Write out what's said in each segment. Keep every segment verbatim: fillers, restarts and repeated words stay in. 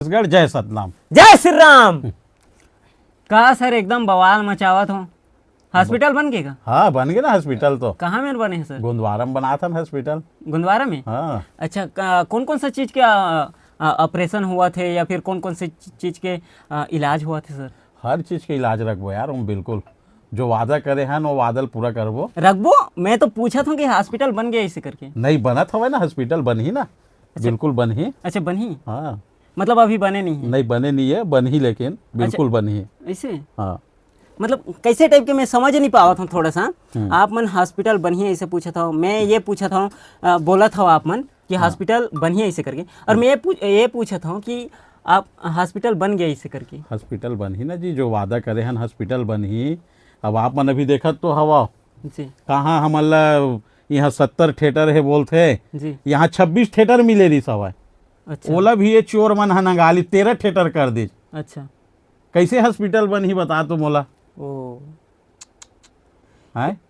छत्तीसगढ़, जय सतनाम। जय श्री राम। का सर, एकदम बवाल मचावत हो। हॉस्पिटल बन गे का? हाँ, बन गे ना हॉस्पिटल तो। कहाँ में बने हे सर? गोंदवारा में बनात हन हॉस्पिटल। गोंदवारा में? हाँ। अच्छा, का, कौन कौन सा चीज के, आ, आ, ऑपरेशन होवत हे या फिर कौन कौन से ची-, चीज के, आ, इलाज होवत हे सर? हर चीज के इलाज रखबो यार हम, बिल्कुल। जो वादा करे हन, वो वादा ल पूरा करबो। रखबो? मैं तो पूछत हूँ कि हॉस्पिटल बन गे अइसे करके। नहीं, बनत हवय ना हॉस्पिटल, बनही ना। अच्छा। बिल्कुल बनही। अच्छा, बनही? हाँ। मतलब अभी बने नहीं है? नहीं, बने नहीं है, बनही लेकिन, अच्छा। बिल्कुल बनही। ऐसे? हाँ। मतलब कैसे टाइप के, मैं समझ नहीं पावत हूँ थोड़ा सा। हम्म। आप मन हॉस्पिटल बनही ऐसे पूछत हव, मैं ये पूछत हूँ, अ, बोलत हव आप मन कि हाँ। हॉस्पिटल बनही ऐसे करके, और हम्म। मैं ये पू-, ये पूछत हूँ कि आप हॉस्पिटल बन गे ऐसे करके। हॉस्पिटल बनही ना जी, जो वादा करे हन हॉस्पिटल बनही। अब आप मन अभी देखत तो हवा जी। कहाँ हमन ला यहाँ सत्तर थिएटर हे बोलथे, जी। यहाँ छब्बीस थिएटर मिले रहिस हवय। अच्छा। ओला भी ये चोर मन ह नंगाली तेरह थिएटर कर दिस। अच्छा। कैसे हॉस्पिटल बनही बता तो मोला? ओ। हैं?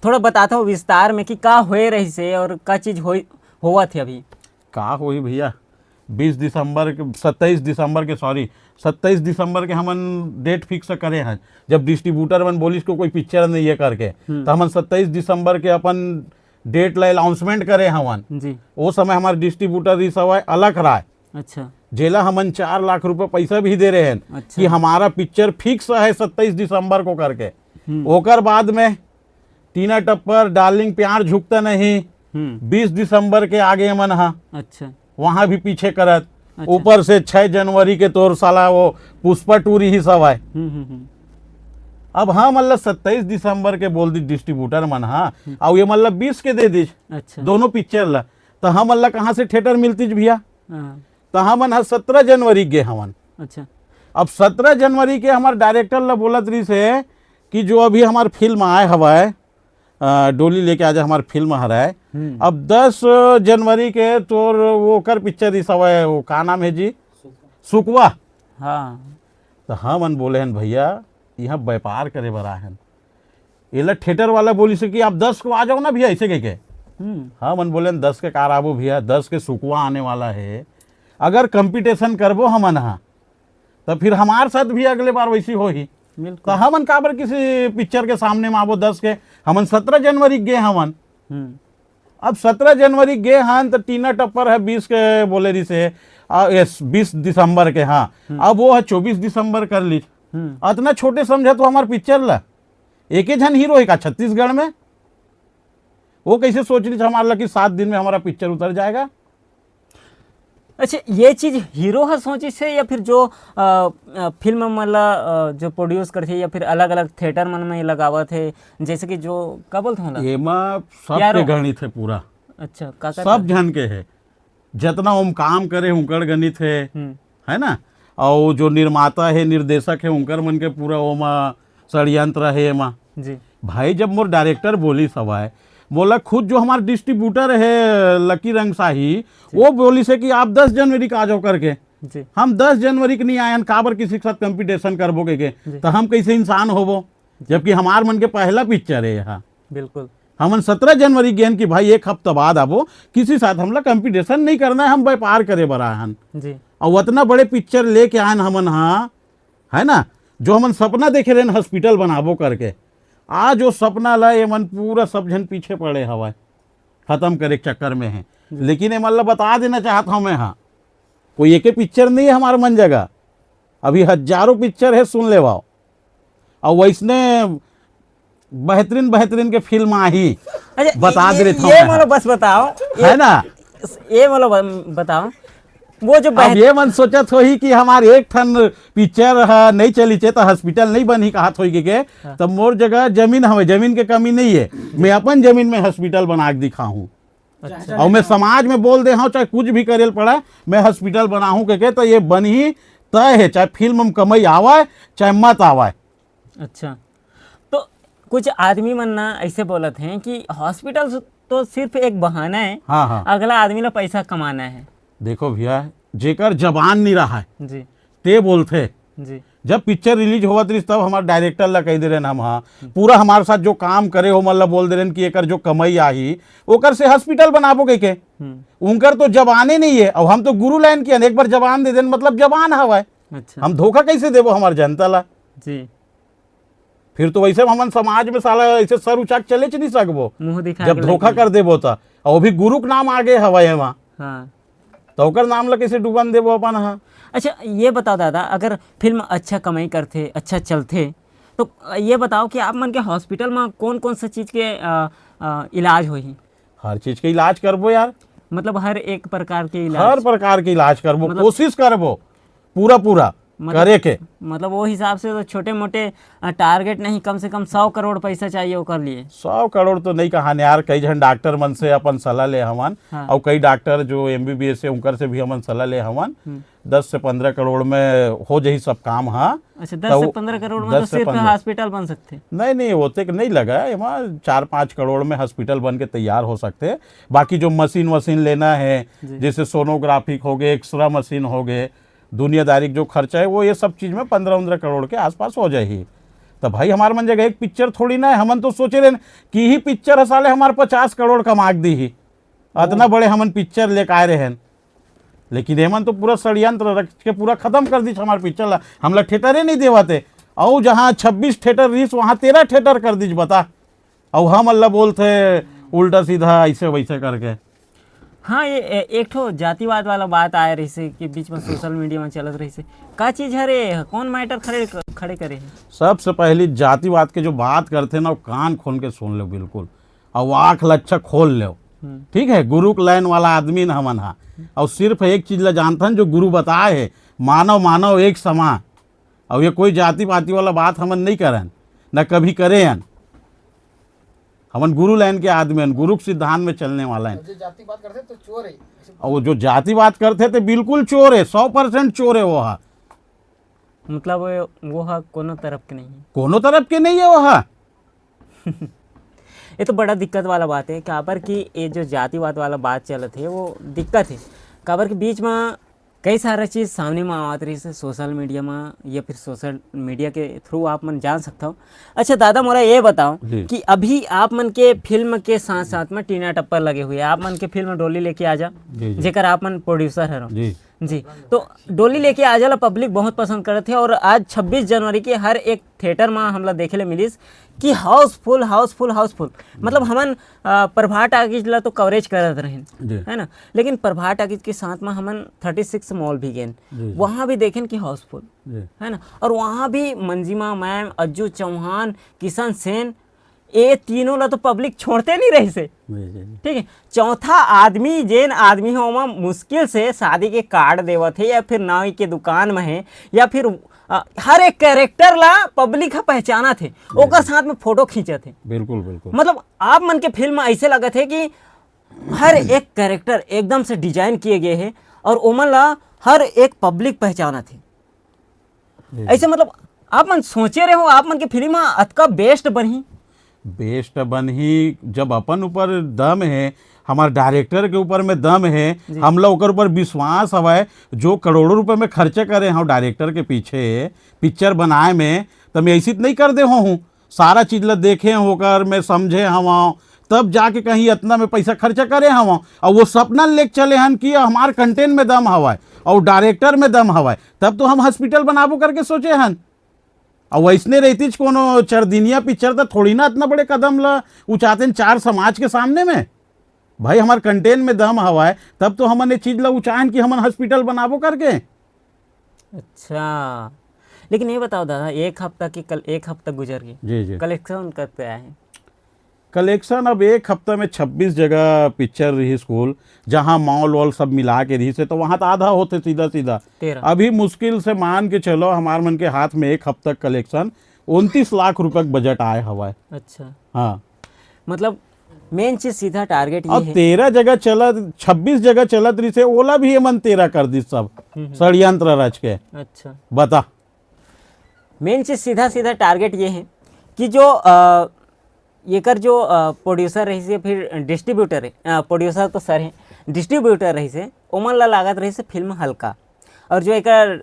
थोड़ा बताता हूँ विस्तार में कि का होए रहिस हे और का चीज होई, होवत हे अभी। का होही भैया, बीस दिसंबर के, सत्ताईस दिसंबर के, सॉरी, सत्ताईस दिसंबर के हमन डेट फिक्स करे हैं, जब डिस्ट्रीब्यूटर मन बोलिस कि कोई पिक्चर नहीं है करके, हम्म। तो हमन सत्ताईस दिसंबर के अपन डेट ला अनाउंसमेंट करे हवन। जी। वो समय हमारे डिस्ट्रीब्यूटर रिहिस हवय अलख राय, अच्छा। जेला हमन चार लाख रुपए पैसा भी दे रहे हैं अच्छा। कि हमारा पिक्चर फिक्स है सत्ताईस दिसंबर को करके। हम्म। ओकर बाद में टीना टप्पर, डार्लिंग प्यार झुकता नहीं, हम्म। बीस दिसंबर के आगे मन हा, अच्छा। वहाँ भी पीछे करत, अच्छा। ऊपर से छह जनवरी के तोर साला वो पुष्पा टू रिहिस हवय। हम्म, हम्म, हम्म। अब हाँ, मतलब सत्ताईस दिसंबर के बोल दी डिस्ट्रीब्यूटर मन हा, हम्म। अउ ये मतलब बीस के दे दीस, अच्छा। दोनों पिक्चर ला, तो हम मतलब कहाँ से थिएटर मिलतीस भैया? हाँ। तो हमन ह सत्रह जनवरी गे हवन। अच्छा। अब सत्रह जनवरी के हमार डायरेक्टर ला बोलत रहिस हे कि जो अभी हमार फिल्म आए हवय, अ, डोली लेके आजा हमार फिल्म हरय। हम्म। अब दस जनवरी के तोर वो कर पिक्चर रिहिस हवय, वो का नाम है जी? सुकवा। हाँ। तो हमन बोले हन, "भैया, यहाँ व्यापार करे बर आए हन।" एला थिएटर वाला बोलिस हे कि आप दस को आ जाओ ना भैया, ऐसे कह के। हम्म। हमन बोले हन, "दस के कार आबो भैया, दस के सुकवा आने वाला है। अगर कंपटीशन करबो हमन हा, तो फिर हमार साथ भी अगले बार वैसी होही।" बिल्कुल। तो हमन काबर किसी पिक्चर के सामने में आबो दस के, हमन सत्रह जनवरी गे हवन। हम्म। अब सत्रह जनवरी गे हन तो टीना टप्पर है बीस के बोले रहिस हे, आ, ये बीस दिसंबर के, हाँ। हम्म। अब वो है चौबीस दिसंबर कर लीस। हम्म। अतना छोटे समझत हो हमार पिक्चर ला। एके झन हीरो है का छत्तीसगढ़ में? वो कैसे सोच रहिस हमार ला कि सात दिन में हमारा पिक्चर उतर जाएगा? अच्छा, ये चीज हीरो ह सोचिस हे या फिर जो, अ, अ, फिल्म मन ला, अ, जो प्रोड्यूस करथे या फिर अलग-अलग थिएटर मन में लगावत हे, जैसे कि जो, का बोलथे ओला? एमा सबके प्यारो। गणित हे पूरा। अच्छा, का, का, सब का? झन के हे। जतना ओम काम करे, उंकर गणित हे, हम्म। है ना? अउ जो निर्माता हे, निर्देशक हे, उंकर मन के पूरा ओमा षड्यंत्र हे एमा। जी। भाई, जब मोर डायरेक्टर बोलिस हवय, मोला खुद जो हमार डिस्ट्रीब्यूटर हे लकी रंगशाही, जी। वो बोलिस हे कि आप दस जनवरी का आ जाओ करके। जी। हम दस जनवरी के नहीं आए हन, काबर किसी के साथ कंपटीशन करबो के, के? जी। तो हम कैसे इंसान होबो? जबकि हमार मन के पहला पिक्चर हे यहाँ। बिल्कुल। हमन सत्रह जनवरी गेन कि भाई एक हफ्ता बाद आबो, किसी साथ हमला कंपटीशन नहीं करना है, हम व्यापार करे बर आए हन। जी। अउ अतना बड़े पिक्चर लेके आए हन हमन हा, है ना, जो हमन सपना देखे रहेन हॉस्पिटल बनाबो करके, आज वो सपना ला ये मन पूरा सब झन पीछे पड़े हवय, खत्म करे के चक्कर में है। जी। लेकिन ये मन ला बता देना चाहत हूँ मैं, हाँ, कोई एके पिक्चर नहीं है हमार मन जगह, अभी हजारों पिक्चर है, सुन लेवाओ। अउ वैसने बेहतरीन, बेहतरीन के फिल्म आही। अच्छा, बता ये, दे रहे थे ये मैं। मोला बस बताओ, ये, है ना? ये मोला ब-, बताओ, वो जो अब बेहत- ये मन सोचत होही कि हमार एक ठन पिक्चर ह नहीं चली चे, तो हॉस्पिटल नहीं बनही, कहत होही के, के? हाँ। तब मोर जगह जमीन हवे, जमीन के कमी नहीं है, मैं अपन जमीन में हॉस्पिटल बना के दिखाहूँ। अच्छा। अउ मैं समाज में बोल दे हूँ, चाहे कुछ भी करे ल पड़ा, मैं हॉस्पिटल बनाहूँ के, के, तो ये बनही तय है, चाहे फिल्म में कमाई आवे, चाहे मत आवे। अच्छा, तो कुछ आदमी मन ना ऐसे बोलत हैं कि हॉस्पिटल तो सिर्फ एक बहाना है, हाँ, हाँ। अगला आदमी ला पैसा कमाना है। देखो भैया, जेकर जबान नहीं रहा है, जी। ते बोलथे। जी। जब पिक्चर रिलीज होवत रहिस, तब हमार डायरेक्टर ला कह दे रहे हम, हाँ, पूरा हमारे साथ जो काम करे हो, मतलब बोल दे रहे कि एकर जो कमाई आही, ओकर से हॉस्पिटल बनाबो कह के। हम्म। उनकर तो जबाने नहीं है। अब हम तो गुरु लाइन के हन, एक बार जबान दे देन, मतलब जबान हवाए। अच्छा। हम धोखा कैसे देबो हमार जनता ला? जी। फिर तो वैसे हमन समाज में साला ऐसे सर उठा के चलेच नहीं सकबो, मुंह दिखा जब के धोखा लग कर देबो त। और वो भी गुरु के नाम आगे हवाए वहाँ। हाँ। तो ओकर नाम ला कैसे डूबन देबो अपन? हाँ। अच्छा, ये बताओ दादा, अगर फिल्म अच्छा कमाई करथे, अच्छा चलथे, तो ये बताओ कि आप मन के हॉस्पिटल में कौन कौन सा चीज के अ, अ, इलाज होही? हर चीज के इलाज करबो यार। मतलब हर एक प्रकार के इलाज? हर प्रकार के इलाज करबो, मतलब कोशिश करबो पूरा पूरा मतलब करे के। मतलब वो हिसाब से तो छोटे मोटे टारगेट नहीं, कम से कम सौ करोड़ पैसा चाहिए ओकर लिए। सौ करोड़ तो नहीं कहान यार, कई झन डॉक्टर मन से अपन सलाह ले हवन। हाँ। और कई डॉक्टर जो एमबीबीएस है, उनकर से भी हमन सलाह ले हवन। हम्म। दस से पंद्रह करोड़ में हो जाही सब काम। हाँ। अच्छा, दस से पंद्रह करोड़ में तो सिर्फ हॉस्पिटल बन सकते? नहीं, नहीं, वो तक नहीं लगा है, वहाँ चार पाँच करोड़ में हॉस्पिटल बन के तैयार हो सकते। बाकी जो मशीन वशीन लेना है, जी। जैसे सोनोग्राफिक हो गए, एक्सरे मशीन हो गए, दुनियादारी जो खर्चा है, वो ये सब चीज में पंद्रह उन्द्रह करोड़ के आसपास हो जाही। तो भाई, हमारे मन जगह एक पिक्चर थोड़ी ना है। हमन तो सोचे रहे कि ही पिक्चर है साले हमारे पचास करोड़ कमा के दी ही, इतना बड़े हमन पिक्चर लेके आए रहे हैं। लेकिन एमन तो पूरा षड्यंत्र रच के पूरा खत्म कर दीस हमार पिक्चर ला। हमला थिएटरे नहीं देवत है। अउ जहाँ छब्बीस थिएटर रहिस, वहाँ तेरह थिएटर कर दीस, बता। अउ हमन ला बोलथे उल्टा सीधा ऐसे वैसे करके। हाँ, ये ए-, एक ठो जातिवाद वाला बात आए रहिसे कि बीच में सोशल मीडिया में चलत रहिसे। का चीज हरे? कौन मैटर खड़े, खड़े करे हे? सबसे पहली जातिवाद के जो बात करथे ना, वो कान खोल के सुन लो बिल्कुल, अउ आँख ला अच्छा खोल लो। हम्म। ठीक है, गुरु के लाइन वाला आदमी न हमन हा। अउ सिर्फ एक चीज ला जानथन, जो गुरु बताए हे, मानव मानव एक समान। अउ ये कोई जाति पाति वाला बात हमन नहीं करन, न कभी करे हन। हमन गुरु लाइन के आदमी हन, गुरु के सिद्धांत में चलने वाला हन। जो जातिवाद करथे तो चोर है। अउ जो जातिवाद करथे तो बिल्कुल चोर है, सौ परसेंट चोर है वो हा। मतलब वो हा कोनो तरफ के नहीं है। कोनो तरफ के नहीं है वो हा। ये तो बड़ा दिक्कत वाला बात है, काबर कि ये जो जातिवाद वाला बात चलत है, वो दिक्कत है। काबर कि बीच में कई सारा चीज सामने में आवत रहिस है, सोशल मीडिया में या फिर सोशल मीडिया के थ्रू आप मन जान सकता हो। अच्छा दादा, मोला ये बताओ जी। कि अभी आप मन के फिल्म के साथ साथ में टीना टप्पर लगे हुए हैं, आप मन के फिल्म डोली लेके आ जा, जी, जी। जेकर आप मन प्रोड्यूसर हरो। जी। जी, तो डोली लेके आ जा ला पब्लिक बहुत पसंद करत है और आज छब्बीस जनवरी के हर एक थिएटर में हमला देखे ले मिलिस कि हाउसफुल, हाउसफुल, हाउसफुल। मतलब हमन, अ, प्रभात टाकीज ला तो कवरेज करत रहेन, जी। है ना, लेकिन प्रभात टाकीज के साथ में हमन थर्टी सिक्स मॉल भी गेन, जी, जी। वहाँ भी देखेन कि हाउसफुल, जी। है ना, और वहाँ भी मंजिमा मैम, अज्जू चौहान, किशन सेन, ये तीनों ला तो पब्लिक छोड़ते नहीं रहिसे। जी, जी, जी। ठीक है, चौथा आदमी, जेन आदमी हो, ओमा मुश्किल से शादी के कार्ड देवत है या फिर नाई के दुकान में है या फिर, अ, हर एक कैरेक्टर ला पब्लिक ह पहचानत है, जी, ओकर जी। साथ में फोटो खींचत है। बिल्कुल, बिल्कुल। मतलब आप मन के फिल्म ऐसे लगत है कि हर एक कैरेक्टर एकदम से डिजाइन किए गए है और ओमन ला हर एक पब्लिक पहचानत है। जी, जी। ऐसे मतलब आप मन सोचे रहे हो, आप मन के फिल्म ह अतका बेस्ट बनही? बेस्ट बनही, जब अपन ऊपर दम है, हमार डायरेक्टर के ऊपर में दम है, जी। हमला ओकर ऊपर विश्वास हवय, जो करोड़ों रुपए में खर्चे करे हव डायरेक्टर के पीछे पिक्चर बनाए में, त मैं ऐसी त नहीं कर दे हूँ। सारा चीज ला देखे होकर मैं समझे हवं, तब जाके कहीं इतना में पैसा खर्चा करे हवं। और वो सपना लेके चले हन कि हमार कंटेंट में दम हवय और डायरेक्टर में दम हवय, तब तो हम हॉस्पिटल बनाबो करके सोचे हन। और वैसने रहतीच कोनो चरदिनिया पिक्चर त थोड़ी ना इतना बड़े कदम ला उचातेन चार समाज के सामने में। भाई, हमार कंटेंट में दम हवय, तब तो हमन ये चीज ला उचाहन कि हमन हॉस्पिटल बनाबो करके। अच्छा, लेकिन ये बताओ दादा, एक हफ्ता के कल, एक हफ्ता गुजर गए, जी, जी। कलेक्शन कब पे आए हैं? कलेक्शन अब एक हफ्ता में छब्बीस जगह पिक्चर रही स्कूल, जहाँ मॉल वॉल सब मिला के रही से, तो वहाँ तो आधा होते सीधा सीधा। तेरह। अभी मुश्किल से मान के चलो, हमार मन के हाथ में एक हफ्ता कलेक्शन उनतीस लाख रुपए के बजट आए हवाए। अच्छा। हाँ। मतलब मेन चीज सीधा टारगेट ये अब है। तेरह जगह चलत, छब्बीस जगह चलत रही से, ओला भी एमन तेरह कर दी सब, हम्म, हम्म। षड्यंत्र रच के। अच्छा। बता। मेन चीज सीधा सीधा टारगेट ये है कि जो, अ, एकर जो, अ, प्रोड्यूसर रहिस हे, फिर डिस्ट्रीब्यूटर है, अ, प्रोड्यूसर तो सर है, डिस्ट्रीब्यूटर रहिस हे, ओमन ला लागत रहिस हे फिल्म हल्का। और जो एकर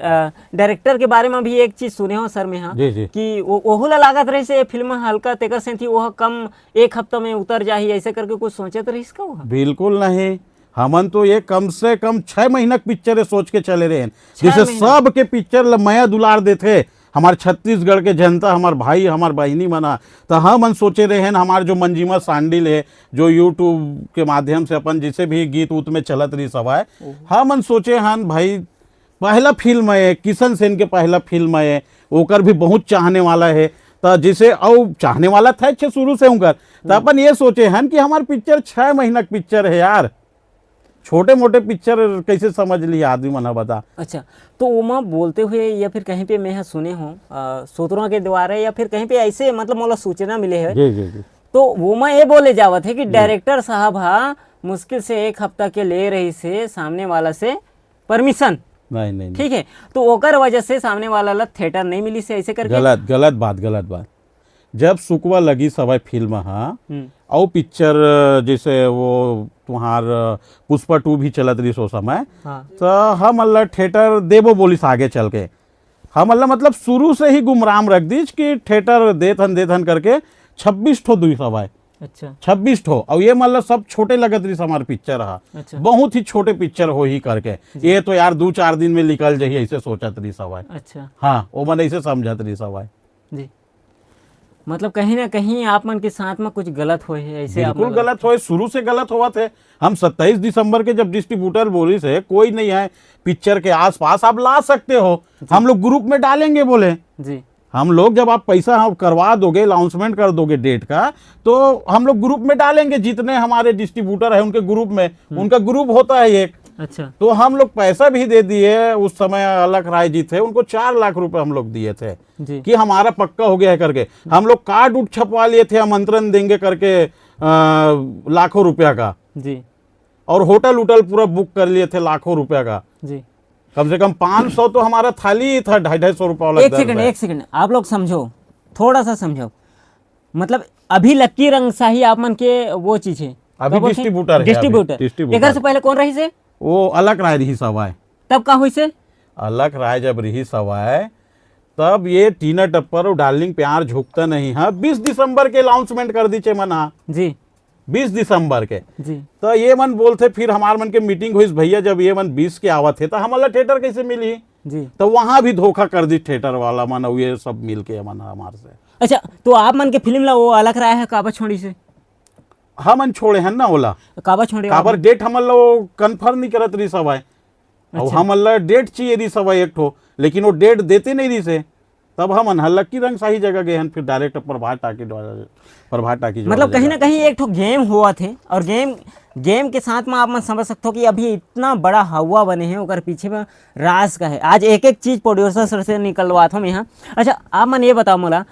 डायरेक्टर के बारे में भी एक चीज सुने हो सर मैं, हाँ, जी, जी। कि वो, ओहू ला लागत रहिस ये फिल्म हल्का, तेकर सेंथी वो कम, एक हफ्ता में उतर जाही, ऐसे करके कुछ सोचत रहिस का वो? बिल्कुल नहीं। हमन तो ये कम से कम छह महीना के पिक्चर ये सोच के चले रहे हैं। छह जैसे महीना? सबके पिक्चर ल मया दुलार देथे, हमार छत्तीसगढ़ के जनता, हमार भाई, हमार बहिनी मन ह, त हमन सोचे रहे हैं, हमार जो मंजिमा सांडिल है, जो YouTube के माध्यम से अपन जैसे भी गीत उत में चलत रही सवाए, ओहो। हमन सोचे हन भाई, पहला फिल्म है, किशन सेन के पहला फिल्म है, ओकर भी बहुत चाहने वाला है। त जैसे अउ चाहने वाला था अच्छे शुरू से उनकर, त हम्म। अपन ये सोचे हन कि हमार पिक्चर छह महीना के पिक्चर है यार, छोटे मोटे पिक्चर कैसे समझ लिया आदमी मन ह, बता। अच्छा, तो ओमा बोलते हुए या फिर कहीं पे मैं ह सुने हूँ, अ, सूत्रों के द्वारा या फिर कहीं पे ऐसे, मतलब, मोला सूचना मिले है। जी, जी, जी। तो ओमा ये बोले जावत है कि जी। डायरेक्टर साहब हा मुश्किल से एक हफ्ता के ले रही से सामने वाला से परमिशन। नहीं, नहीं, नहीं। ठीक है, तो ओकर वजह से सामने वाला ला थिएटर नहीं मिली से ऐसे करके। गलत, गलत बात, गलत बात। जब सुकवा लगी सवाई फिल्म हा, हम्म। अउ पिक्चर जैसे वो तुम्हार पुष्पा टू भी चलत रही सो समय, हाँ। तो हमन ला थिएटर देबो बोलिस आगे चल के। हमन ला मतलब शुरू से ही गुमराम रख दीस कि थिएटर देथन, देथन करके छब्बीस ठो दुई सवाई। अच्छा। छब्बीस ठो। अउ ये मतलब सब छोटे लगत रहिस हमार पिक्चर हा। अच्छा। बहुत ही छोटे पिक्चर होही करके। जी। ये तो यार दू चार दिन में निकल जाही, ऐसे सोचत रहिस हवाए। अच्छा। हाँ, ओमन ऐसे समझत रहिस हवाए। जी। मतलब कहीं ना कहीं आप मन के साथ में कुछ गलत होए है, ऐसे आप बिल्कुल मन गलत होए, शुरू से गलत होवत है। हम सत्ताईस दिसंबर के जब डिस्ट्रीब्यूटर बोलिस है, कोई नहीं है पिक्चर के आसपास, आप ला सकते हो, जी। हम लोग ग्रुप में डालेंगे बोले। जी। हम लोग जब आप पैसा हम करवा दोगे, अनाउंसमेंट कर दोगे डेट का, तो हम लोग ग्रुप में डालेंगे, जितने हमारे डिस्ट्रीब्यूटर है उनके ग्रुप में, हम्म। उनका ग्रुप होता है एक। अच्छा। तो हम लोग पैसा भी दे दिए, उस समय अलख राय जी थे, उनको चार लाख रुपए हम लोग दिए थे जी। कि हमारा पक्का हो गया है करके। हम लोग कार्ड उठ छपवा लिए थे, आमंत्रण देंगे करके, अ, लाखों रुपया का। जी। और होटल उटल पूरा बुक कर लिए थे लाखों रुपया का। जी। कम से कम पाँच सौ तो हमारा थाली ही था, ढाई ढाई सौ रुपया वाला एक दर सेकंड, में। एक सेकंड, आप लोग समझो, थोड़ा सा समझो। मतलब अभी लक्की रंगशाही आप मन के वो चीज है, अभी क्या बोलते हैं? डिस्ट्रीब्यूटर है, अभी डिस्ट्रीब्यूटर। डिस्ट्रीब्यूटर। एकर से पहले कौन रहिस हे? वो अलख राय रहिस हवाए। तब का होइस हे? अलख राय जब रहिस हवाए, तब ये टीना टप्पर और डार्लिंग प्यार झुकता नहीं है बीस दिसंबर के अनाउंसमेंट कर दीचे मन हा। जी। बीस दिसंबर के। जी। तो ये मन बोलथे, फिर हमार मन के मीटिंग होइस, "भैया, जब ये मन बीस के आवत हे, तो हमन ला थिएटर कैसे मिलही?" जी। तो वहाँ भी धोखा कर दी थिएटर वाला मन, अउ ये सब मिल के मन हमार से। अच्छा, तो आप मन के फिल्म ला वो अलख राय हे काबर छोड़िस हे? हमन छोड़े हन ना ओला। काबर छोड़े काबर आप? डेट हमन ला वो कन्फर्म नहीं करत रहिस हवाए। अउ अच्छा। हमन ला डेट चाहिए रहिस हवाए एक ठो, लेकिन वो डेट देते नहीं रहिस हे। तब हमन ह लक्की रंगशाही जगह गए हन, फिर डायरेक्ट प्रभात टाकी, प्रभात टाकी जो मतलब वाला कहीं जगह। ना कहीं एक ठो गेम होवत हे, और गेम, गेम के साथ में आप मन समझ सकते हो कि अभी इतना बड़ा हवा बने हे, ओकर पीछे में राज का है। आज एक एक चीज प्रोड्यूसर सर से निकलवात हूँ मैं यहाँ। अच्छा, आप मन ये बताओ मोला,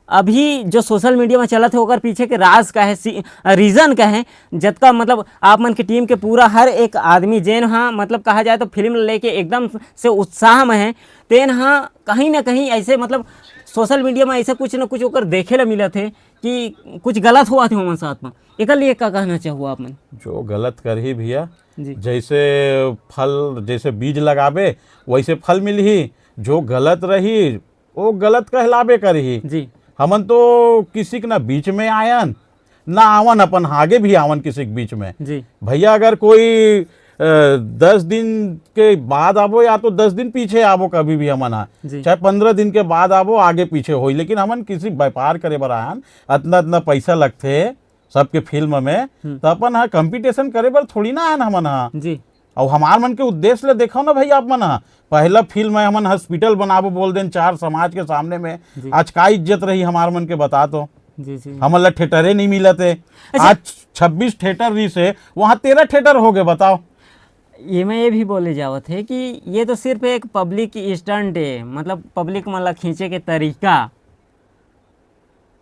अभी जो सोशल मीडिया में चलत हे, ओकर पीछे के राज का है, सी-, रीजन का है, जतका मतलब आप मन के टीम के पूरा हर एक आदमी जेन हा, मतलब कहा जाए तो फिल्म लेके एकदम से उत्साह में है, तेन हा कहीं ना कहीं ऐसे मतलब सोशल मीडिया में ऐसे कुछ ना कुछ ओकर देखे ला मिलत हे कि कुछ गलत होवत हे ओमन साथ में। एकर लिए का कहना चाहू आप मन? जो गलत करही भैया, जी। जैसे फल, जैसे बीज लगाबे, वैसे फल मिलही। जो गलत रही, वो गलत कहलाबे करही। जी। हमन तो किसी के ना बीच में आयन, ना आवन, अपन आगे भी आवन किसी के बीच में। जी। भैया, अगर कोई, अ, दस दिन के बाद आबो या तो दस दिन पीछे आबो, कभी भी हमन हा, जी। चाहे पन्द्रह दिन के बाद आबो, आगे पीछे होई, लेकिन हमन किसी व्यापार करे बर आयन, अतना, अतना पैसा लगथे सबके फिल्म में, हम्म। तो अपन हा कंपटीशन करे बर थोड़ी ना आयन हमन हा। जी। अउ हमार मन के उद्देश्य ले देखो ना भाई, आप मन हा, पहला फिल्म है, हमन हॉस्पिटल बनाबो बोल देन चार समाज के सामने में, जी। आज का इज्जत रही हमार मन के, बता तो। जी, जी। हमन ला थिएटरे नहीं मिलत हे। अच्छा। आज छब्बीस थिएटर रहिस हे, वहाँ तेरह थिएटर हो गए, बताओ। ये मैं ये भी बोले जावत हे कि ये तो सिर्फ एक पब्लिक स्टंट हे, मतलब पब्लिक मन ला खींचे के तरीका।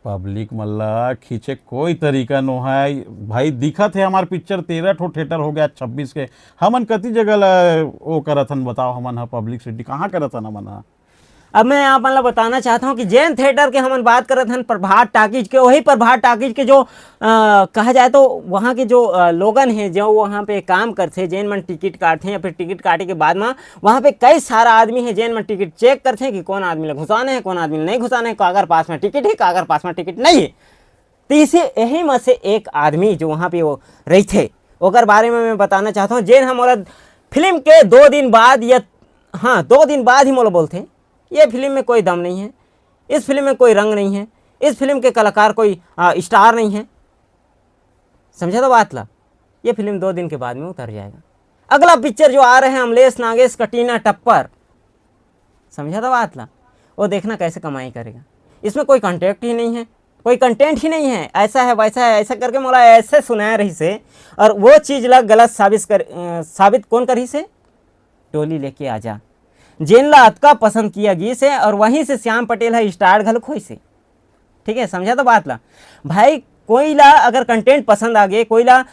पब्लिक मन ला खींचे कोई तरीका नो है भाई। दिखत हे हमार पिक्चर तेरह ठो थिएटर हो गया, छब्बीस के, हमन कति जगह ला वो करत हन, बताओ, हमन हा पब्लिसिटी कहाँ करत हन हमन हा? अब मैं आप मन ला बताना चाहत हंव कि जेन theatre के हमन बात करत हन, प्रभात टाकीज के, वही प्रभात टाकीज के जो, अ, कहा जाए तो वहाँ के जो, अ, लोगन हे, जो वहाँ पे काम करथे, जेन मन टिकट काटथे या फिर टिकट काटे के बाद म वहाँ पे कई सारा आदमी हे, जेन मन टिकट check करथे कि कौन आदमी ला घुसाना हे, कौन आदमी ला नहीं घुसाना हे, काकर पास में टिकट हे, काकर पास में टिकट नहीं हे। तो इसे, यही में से एक आदमी जो वहाँ पे वो रहिथे, ओकर बारे में मैं बताना चाहत हंव, जेन ह मोला फिल्म के दो दिन बाद या, हाँ, दो दिन बाद ही मोला बोलथे, "ये फिल्म में कोई दम नहीं है, इस फिल्म में कोई रंग नहीं है, इस फिल्म के कलाकार कोई, आ, star नहीं है।" समझा तो बात ला? ये फिल्म दो दिन के बाद में उतर जाएगा। अगला पिक्चर जो आ रहा है अमलेश नागेश का टीना टप्पर, समझा तो बात ला? वो देखना कैसे कमाई करेगा। इसमें कोई कॉन्टेक्ट ही नहीं है, कोई कंटेंट ही नहीं है, ऐसा है, वैसा है, ऐसा करके मोला ऐसे सुनाया रहिसे, और वो चीज ला गलत साबित कर, अ, साबित कौन करिसे? डोली लेके आजा, जेन ला अतका पसंद किया गिस हे, और वहीं से श्याम पटेल ह स्टार घलोक होइस हे। ठीक है, समझा तो बात ला? भाई, कोई ला अगर कंटेंट पसंद आ गे, कोई ला,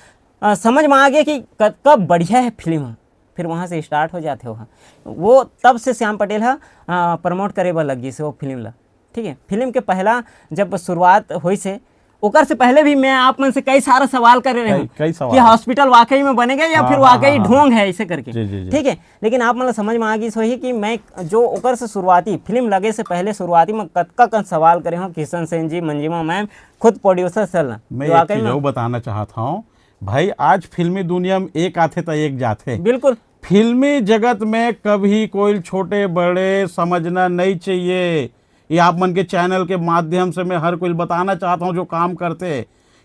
अ, समझ में आ गे कि कतका बढ़िया है फिल्म ह, फिर वहाँ से स्टार्ट हो जाथे ओहा। वो तब से श्याम पटेल ह, अ, प्रमोट करे बर लग गिस हे वो फिल्म ला। ठीक है, फिल्म के पहला जब शुरुआत होइस हे, ओकर से पहले भी मैं आप मन से कई सारा सवाल करे रहे हूँ कई, कई सवाल। कि हॉस्पिटल वाकई में बनेगा या हाँ, फिर हाँ, वाकई हाँ, हाँ। ढोंग है, ऐसे करके। जी, जी, जी। ठीक है, लेकिन आप मन ला समझ में आ गिस होही कि मैं जो ओकर से शुरुआती फिल्म लगे से पहले शुरुआती में कतका कन सवाल करे हूँ, किशन सेन जी, मंजिमा मैम, खुद प्रोड्यूसर सर ला, मैं जो एक वाकई चीज में और बताना चाहत हूँ भाई, आज फिल्मी दुनिया में एक आथे त एक जाथे। बिल्कुल। फिल्मी जगत में कभी कोई छोटे बड़े समझना नहीं चाहिए। ये आप मन के चैनल के माध्यम से मैं हर कोई बताना चाहता हूँ जो काम करथे,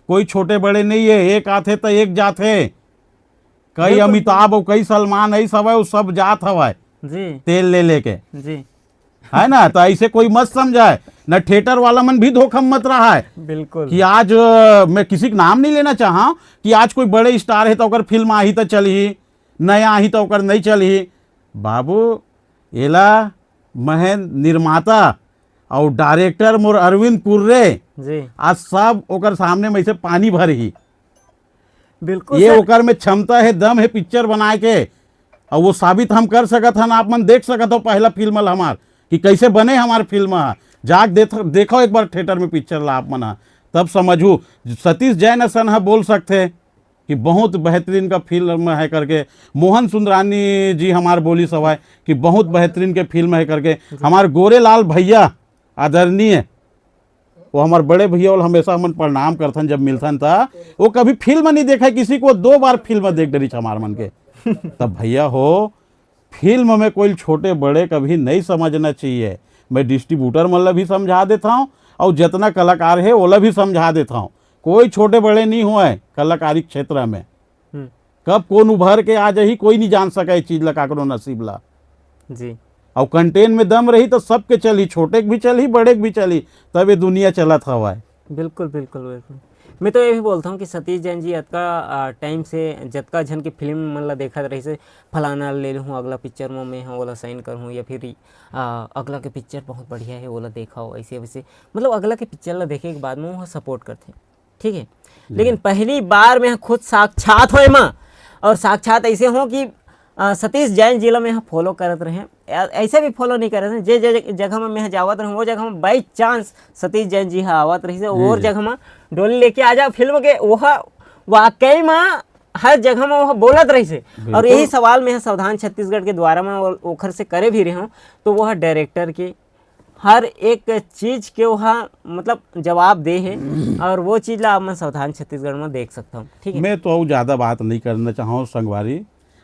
कोई छोटे बड़े नहीं है, एक आथे त एक जाथे। कई बिल्कुल। अमिताभ और कई सलमान ऐस हवय, वो सब जात हवय जी। तेल ले लेके। जी। है ना? तो ऐसे कोई मत समझाए, न थिएटर वाला मन भी धोखा में मत रहा है बिल्कुल। कि आज, अ, मैं किसी का नाम नहीं लेना चाहा कि आज कोई बड़े स्टार है तो ओकर फिल्म आही तो चलही, नया आही तो ओकर नहीं चलही। बाबू, एला महेंद्र निर्माता और डायरेक्टर मोर अरविंद कुर्रे, जी। आज सब ओकर सामने में से पानी भरही। बिल्कुल ये सर। ओकर में क्षमता है, दम है पिक्चर बनाए के, और वो साबित हम कर सकत हन। आप मन देख सकत हो पहला फिल्म ल हमार कि कैसे बने हमार फिल्म ह। जाके देख, देखो एक बार थिएटर में पिक्चर ला आप मन ह, तब समझू। सतीश जैन असन ह बोल सकथे कि बहुत बेहतरीन का फिल्म है करके, मोहन सुंदरानी जी हमार बोली सवाए कि बहुत बेहतरीन के फिल्म है करके, हमार गोरेलाल भैया आदरणीय, वो हमार बड़े भैया, वो हमेशा हमन प्रणाम करथन जब मिलथन त, वो कभी फिल्म नहीं देखा है किसी को, दो बार फिल्म देख डरी हमार मन के। तब भैया हो, फिल्म में कोई छोटे बड़े कभी नहीं समझना चाहिए। मैं डिस्ट्रीब्यूटर मन ला भी समझा देता हूँ और जितना कलाकार है ओला भी समझा देता हूँ, कोई छोटे बड़े नहीं हुए कलाकारी क्षेत्र में। हम्म। कब कौन उभर के आ जाही, कोई नहीं जान सके ये चीज ला, काकरो नसीब ला। जी। और कंटेंट में दम रही तो सबके चलही, छोटे के भी चलही, बड़े के भी चलही, तब ये दुनिया चलत हवय। बिल्कुल, बिल्कुल, बिल्कुल। मैं तो ये भी बोलता हूँ कि सतीश जैन जी अतका, आ, टाइम से जतका झन के फिल्म मन ला देखत रहिस हे, फलाना ले लूँ, अगला पिक्चर में मैं ह ओला साइन करहूँ, या फिर, आ, अगला के पिक्चर बहुत बढ़िया है, ओला देखो, ऐसे वैसे, मतलब अगला के पिक्चर ला देखे के बाद में वो सपोर्ट करथे। ठीक है, जी। लेकिन पहली बार मैं खुद साक्षात होए माँ, और साक्षात ऐसे हो कि, अ, सतीश जैन जी ला मैं फॉलो करत रहे, ऐ-, ऐसे भी फॉलो नहीं करत रहे, जे, जे जगह में मैं जावत रहे, वो जगह में बाई चांस सतीश जैन जी हा आवत रहिस हे, जी, और जी। जगह में डोली लेके आ जा फिल्म के, वह वाकई में हर जगह में वह बोलत रहिस हे। और बिल्कुल। यही सवाल मैं सावधान छत्तीसगढ़ के द्वारा में ओ-, ओखर से करे भी रहे हूँ, तो वह डायरेक्टर के हर एक चीज के ओहा मतलब जवाब दे हे, और वो चीज ला आप मन सावधान छत्तीसगढ़ में देख सकत हव, ठीक है? मैं तो अउ ज्यादा बात नहीं करना चाहूँ संगवारी,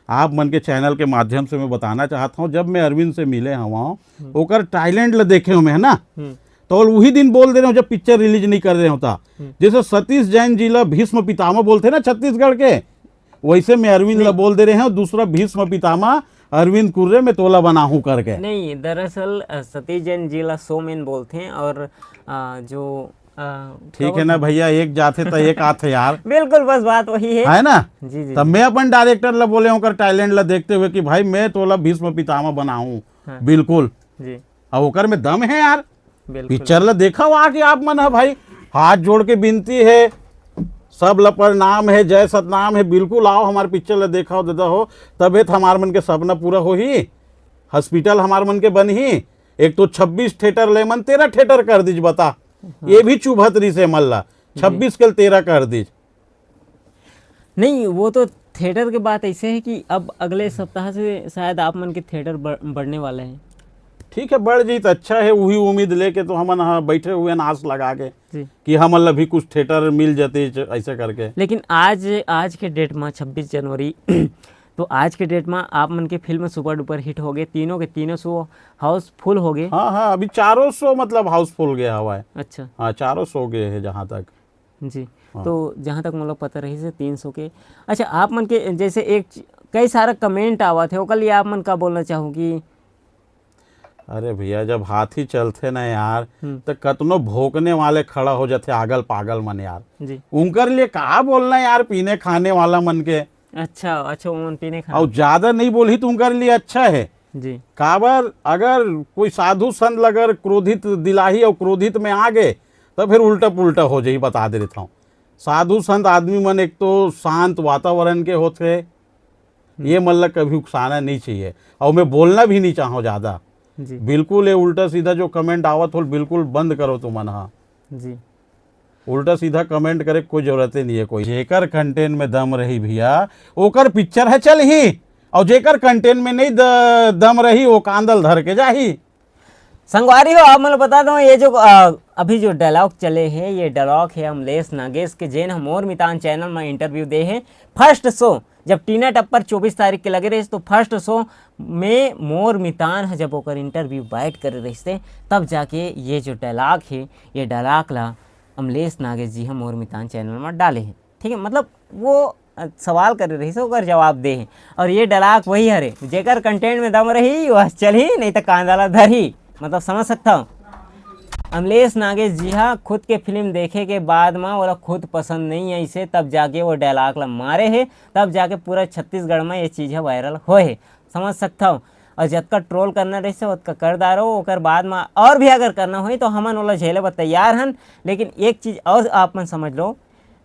आप मन के चैनल के माध्यम से मैं बताना चाहत हूँ, जब मैं अरविंद से मिले हवा, हम्म। ओकर टैलेंट ला देखे हूँ मैं, है ना? हम्म। तो वही दिन बोल दे रहे हूँ जब पिक्चर रिलीज नहीं कर रहे होता, हम्म। जैसे सतीश जैन जी ला भीष्म पितामह बोलते ना छत्तीसगढ़ के, वैसे मैं अरविंद ला नहीं। बोल दे रहे हूँ, दूसरा भीष्म पितामह अरविंद कुर्रे मैं तोला बनाहूँ करके। नहीं, दरअसल, अ, सतीश जैन जी ला शोमैन बोलथे और, अ, जो, अ, ठीक है ना भैया, एक जाथे त एक आथे यार। बिल्कुल, बस बात वही है। है ना? जी, जी, तब जी। मैं अपन डायरेक्टर ला बोले हूँ, ओकर टैलेंट ला देखते हुए कि भाई मैं तोला भीष्म पितामह बनाहूँ। हाँ। बिल्कुल। जी। अब ओकर में दम है यार। बिल्कुल। पिक्चर ला देखा हुआ कि आप मन ह भाई, हाथ जोड़ के विनती है, सब ला प्रणाम है, जय सतनाम है, बिल्कुल आओ हमारे पिक्चर ला देखा हो, दादा हो, तबे तो हमार मन के सपना पूरा होही, हॉस्पिटल हमार मन के बनही, एक तो छब्बीस थिएटर ले मन, तेरह थिएटर कर दीज, बता। ये भी चुभत रहिस हे मन ला। छब्बीस के तेरह कर दीज। नहीं, वो तो थिएटर के बात ऐसे है कि अब अगले सप्ताह से शायद आप मन के थिएटर बढ़, बढ़ने वाले हैं। ठीक है, बढ़ जाई तो अच्छा है, वही उम्मीद लेके तो हमन ह बैठे हुए हैं, आस लगा के जी। कि हमन ला भी कुछ थिएटर मिल जाते, ऐसे करके। लेकिन आज, आज के डेट में छब्बीस जनवरी तो आज के डेट में आप मन के फिल्म सुपर डुपर हिट हो गए, तीनों के तीनों शो हाउसफुल हो गए। हाँ हाँ, अभी चारों शो मतलब हाउसफुल गया हुआ है। अच्छा। हाँ, चारों शो गए हैं जहाँ तक। जी। हाँ। तो जहाँ तक मोला पता रहिस हे, तीन सौ के। अच्छा, आप मन के जैसे एक च-, कई सारा कमेंट आवत हे, ओकर लिए आप मन का बोलना चाहो कि अरे भैया, जब हाथी चलथे ना यार, हम्म। तो कतनो भोंकने वाले खड़ा हो जाथे, आगल पागल मन यार। जी। उनकर लिए का बोलना यार, पीने खाने वाला मन के। अच्छा, अच्छा, ओमन पीने खाने। और ज्यादा नहीं बोलही तो उनकर लिए अच्छा है। जी। काबर, अगर कोई साधु संत ला अगर क्रोधित दिलाही और क्रोधित में आ गए, तो फिर उल्टा पुल्टा हो जाही, बता दे देता हूँ। साधु संत आदमी मन एक तो शांत वातावरण के होथे, ये मन ला कभी उकसाना नहीं चाहिए, और मैं बोलना भी नहीं चाहूँ ज्यादा। जी। बिल्कुल, ये उल्टा सीधा जो कमेंट आवत हो, बिल्कुल बंद करो तुमन हा। जी। उल्टा सीधा कमेंट करे कोई जरूरत ही नहीं है कोई। जेकर कंटेंट में दम रही भैया, ओकर पिक्चर है चलही, और जेकर कंटेंट में नहीं द-, दम रही, वो कांदल धर के जाही। संगवारी हो, आप मन ल बता दो, ये जो अ, अभी जो डायलॉग चले हे, ये डायलॉग हे अमलेश नागेश के, जेन ह मोर मितान चैनल में इंटरव्यू दे हे। फर्स्ट शो जब टीना टप्पर चौबीस तारीख के लगे रहिस, तो फर्स्ट शो में मोर मितान ह जब ओकर इंटरव्यू बैठ करे रहिस, तब जाके ये जो डायलॉग हे, ये डायलॉग ला अमलेश नागेश जी ह मोर मितान चैनल में डाले हे। ठीक है, मतलब वो अ, सवाल करे रहिस, ओकर जवाब दे हे। और ये डायलॉग वही हरे, जेकर कंटेंट में दम रही, वह चलही, नहीं तो कांदा ला धरही। मतलब, समझ सकता हूँ। अमलेश नागेश जी हा खुद के फिल्म देखे के बाद मा ओला खुद पसंद नहीं आइसे, तब जाके वो डायलॉग ला मारे हे, तब जाके पूरा छत्तीसगढ़ में ये चीज ह वायरल होए हे। समझ सकता हूँ। और जतका ट्रोल करना रहिसे, ओतका कर डारो। ओकर बाद मा और भी अगर करना होई, तो हमन ओला झेले बर तैयार हन। लेकिन एक चीज और आप मन समझ लो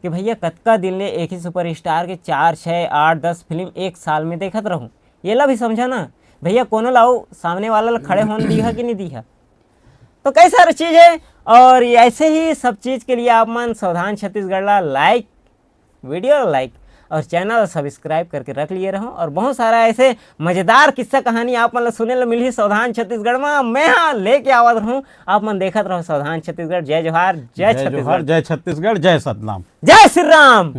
कि भैया, कतका दिन ले एक ही सुपरस्टार के चार, छः, आठ, दस फिल्म एक साल में देखत रहूं, येला भी समझा ना भैया। कोनो ला अउ सामने वाला ला खड़े होन दीहा कि नहीं दीहा, तो कई सारा चीज है। और ये ऐसे ही सब चीज के लिए आप मन सावधान छत्तीसगढ़ ला लाइक, वीडियो ला लाइक और चैनल सब्सक्राइब करके रख लिए रहो। और बहुत सारा ऐसे मजेदार किस्सा कहानी आप मन ला सुने ला मिलही सावधान छत्तीसगढ़ में, मैं हाँ लेके आवत रहूं। आप मन देखत रहो सावधान छत्तीसगढ़। जय जोहार, जय जय जोहार, छत्तीसगढ़। जय छत्तीसगढ़, जय सतनाम। जय श्री राम।